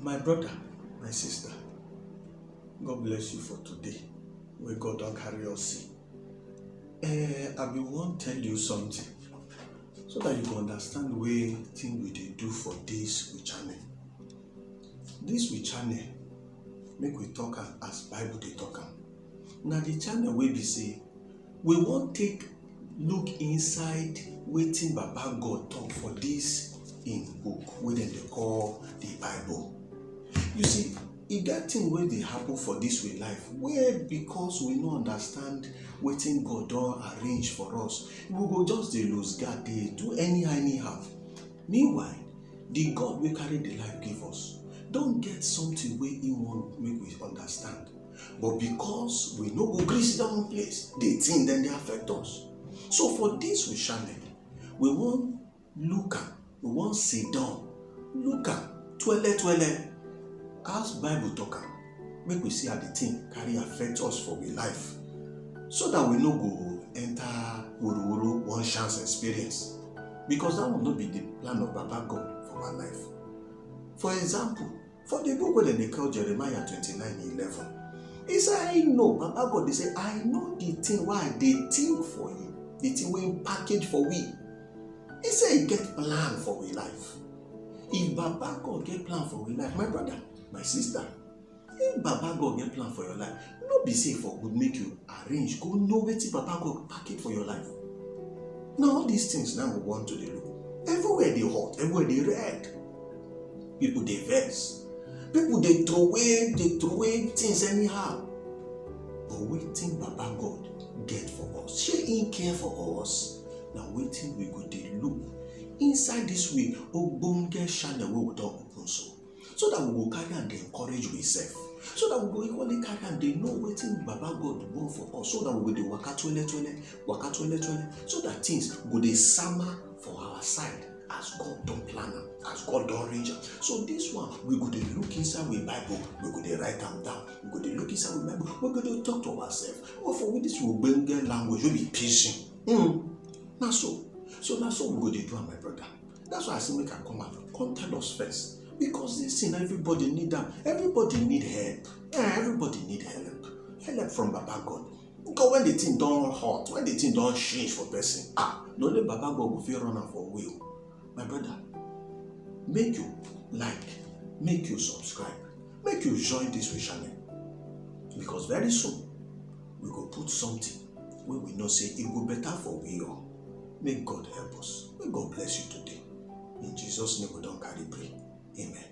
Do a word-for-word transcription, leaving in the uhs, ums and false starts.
My brother, my sister, God bless you for today, wey God don carry us see. Eh, I bin wan tell you something so that you go understand wetin we dey do for this we channel. This we channel, make we talk am as Bible dey talk am. Na the channel wey be say we wan take look inside wetin Baba God talk for this im book wey dem dey call the Bible. You see, e get thing wey dey happen for this we life, wey because we no understand wetin God don arrange for us, we go just dey lose guard, dey do anyhow anyhow. Meanwhile, the God wey carry the life give us don get something wey he wan make we understand. But because we no go gree sit down one place, the thing dem dey affect us. So for this we channel, we wan look am, we wan sit down, look am, twele twele. As Bible talk am, make we see how the thing carry affect us for we life, so that we no go enter wuruwuru one chance experience, because that one no be the plan of Baba God for our life. For example, for the book wey dem dey call Jeremiah twenty-nine eleven, he say, "I know," Baba God dey say, "I know the thing wey I dey think for you, the thing wey he package for we." He say he get plan for we life. If Baba God get plan for we life, my brother, my sister, if Baba God get plan for your life, no be say for good make you arrange go know wetin Baba God package for your life. Na all these things now we want to dey look. Everywhere dey hot, everywhere dey red. People dey vex. People dey throway, dey throway things anyhow. But wetin Baba God get for us? Shey he care for us? Na wetin we go dey look inside this we ogbonge channel wey we don open so, so that we go carry am dey encourage we sef, so that we go equally carry am dey know wetin Baba God want for us, so that we go dey waka twele twele, waka twele twele, so that things go dey sama for our side as God don plan am, as God don arrange am. So this one, we go dey look inside we Bible, we go dey write am down, we go dey look inside we Bible, we go dey talk to ourselves. But for we this ogbonge language wey be pidgin. Hmm. Na so, so na so we go dey do am, my brother. That's why I say make I come out, come tell us first, because this thing everybody need am. Everybody need help. Eh, everybody need help. Help from Baba God. Because when the thing don hot, when the thing don change for person, ah, na only Baba God go fit run am for we o. My brother, make you like, make you subscribe, make you join this we channel, because very soon we go put something wey we know say e go better for we all. Make God help us. May God bless you today. In Jesus' name we don carry pray. Amen.